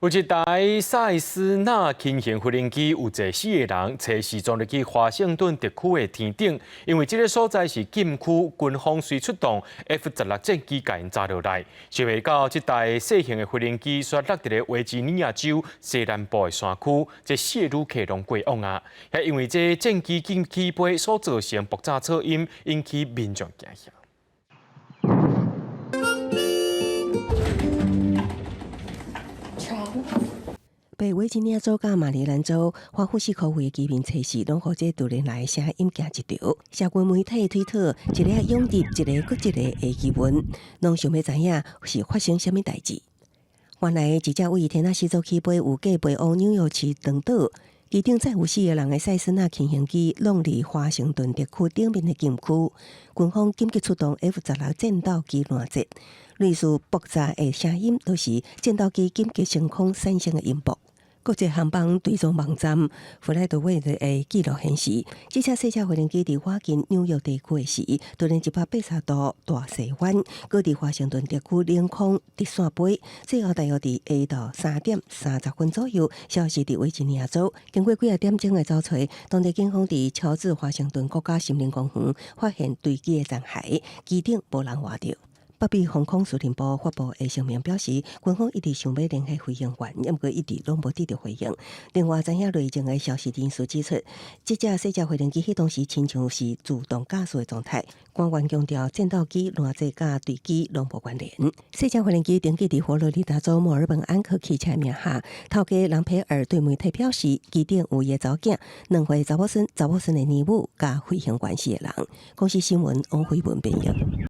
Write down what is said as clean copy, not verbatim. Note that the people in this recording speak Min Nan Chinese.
有一台賽斯納輕型飛行機有坐四个人，初時撞入去華盛頓特區的天頂，因為這个所在是禁區，軍方隨出動 F-16戰機共𪜶炸落來。想袂到這台細型的飛行機煞落佇咧維吉尼亞州西南部的山區，這四个旅客攏過往啊！也因為這戰機緊起飛所造成爆炸噪音，引起民眾驚嚇。北維吉尼亞州佮馬里蘭州華富士科威的居民測試，攏予這突然來的聲音驚一跳。社群媒體推特一个湧入一个閣一个的疑問，攏想欲知影是發生啥物代誌。原來一隻位田納西州起飛，有計飛往紐約市長島，機頂載有四个人的賽斯納輕型機，落佇華盛頓特區頂面的禁區，軍方緊急出動 F-16戰鬥機攔截，類似爆炸的聲音，就是戰鬥機緊急升空產生的音波。國際航班追蹤網站弗萊德威的記錄顯示，這架細隻飛行機佇倚近紐約地區的時，突然180度大踅彎，閣佇華盛頓特區領空直線飛，最後大約佇下晝3點30分左右消失佇維吉尼亞州。經過幾仔點鐘的搜尋，當地警方佇喬治華盛頓國家森林公園發現墜機的殘骸，機頂無人活著。北美防空司令部發布的聲明表示，軍方一直想欲聯繫飛行員，毋過一直攏無得著回應。另外，知影內情的消息人士指出，這隻細隻飛行機彼當時親像是自動駕駛的狀態。官員強調，戰鬥機攔截佮墜機攏無關聯。細隻飛行機登記佇佛羅里達州墨爾本安克汽車名下，頭家朗佩爾對媒體表示，機頂有伊的查某囝、2歲查某孫、查某孫的乳母佮飛行員四个人。公視新聞王輝文編譯。